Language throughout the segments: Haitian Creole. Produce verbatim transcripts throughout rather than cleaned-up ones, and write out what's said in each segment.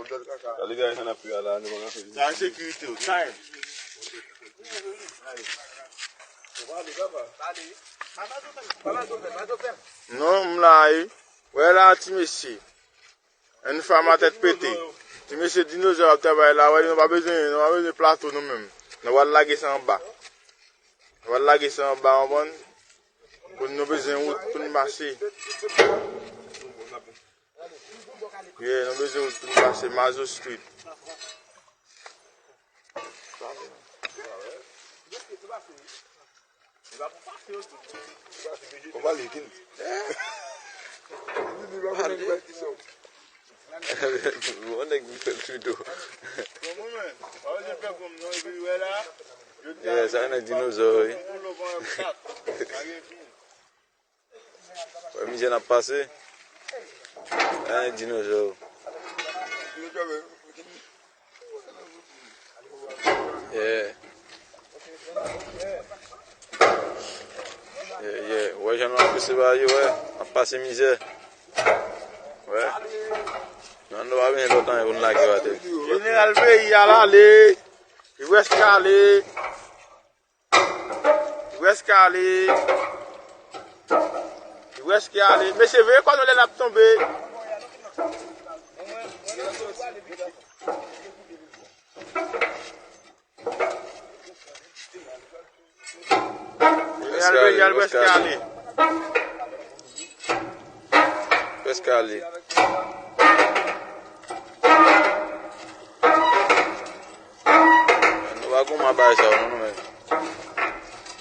Gade gade sa n ap fè a la, nou pa ka fè. Sa ensekirite, w, sa. Non, m la, wi. Wè la, ti mesye. Yon fanm a tèt pete. Ti mesye dinozò ap travay la, wè, nou pa bezwen, nou pa bezwen plato nou menm. Nou pral lage sa anba. Nou pral lage sa anba, w konprann? Pou nou bezwen wout pou n mache. Yeah, nou bezwen wout pou n mache, Mazo Street. Ou pale, kin? Bon nèg m fè l tou tou. Yeah, sa nan dinozò, wi. Wè mizè n ap pase. An dinozò. Yeah. Yeah, yeah. Wè jan nou ap pase ba yo, wè. Ap pase mizè. Wè. Nan nou pa bezwen lòt anyen pou n lage yo atè. Jeneral peyi a l ale. Li prèske ale. Li prèske ale. Li prèske ale. Mesye, veye kò nou lè n ap tonbe. Prèske ale, prèske ale. Prèske ale. Nou pa goumen bay sa, non, nou menm.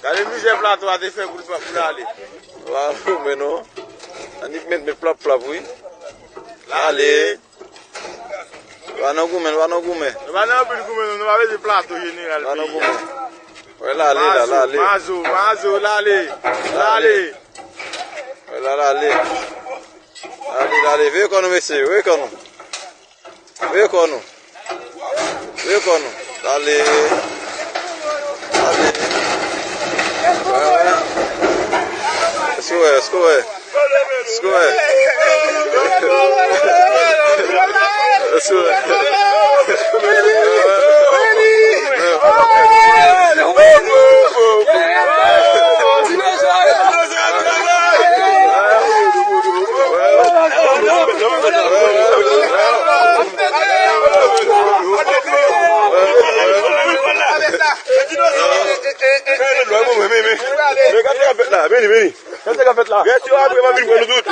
Gade mizè plato a te fè pou l pa, pou l ale. Nou pa goumen, non. Annik met, met plap, plap, wi. L ale. Nou pa nan goumen, nou pa nan goumen. Nou pa nan anpil goumen, non, nou pa bezwen plato jeneral peyi a. Nou pa nan goumen. Wè, l ale, la, l ale. Mazo, Mazo, l ale. L ale. Wè, l ale, l ale. L ale, l ale. Veye kò nou, mesye, veye kò nou. Veye kò nou. Veye kò nou. L ale. L ale. Wè, wè. Èske w wè, èske w wè? Èske w wè? Èske w wè? Men gade sa k ap fèt la, vini, vini. Gade sa k ap fèt la. Rès yo apre, m ap vin pran nou tout.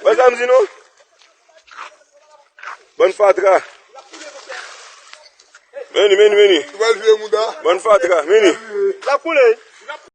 Wè sa m di nou? Bann fatra. Vini, vini, vini. Bann fatra, vini. L ap koule.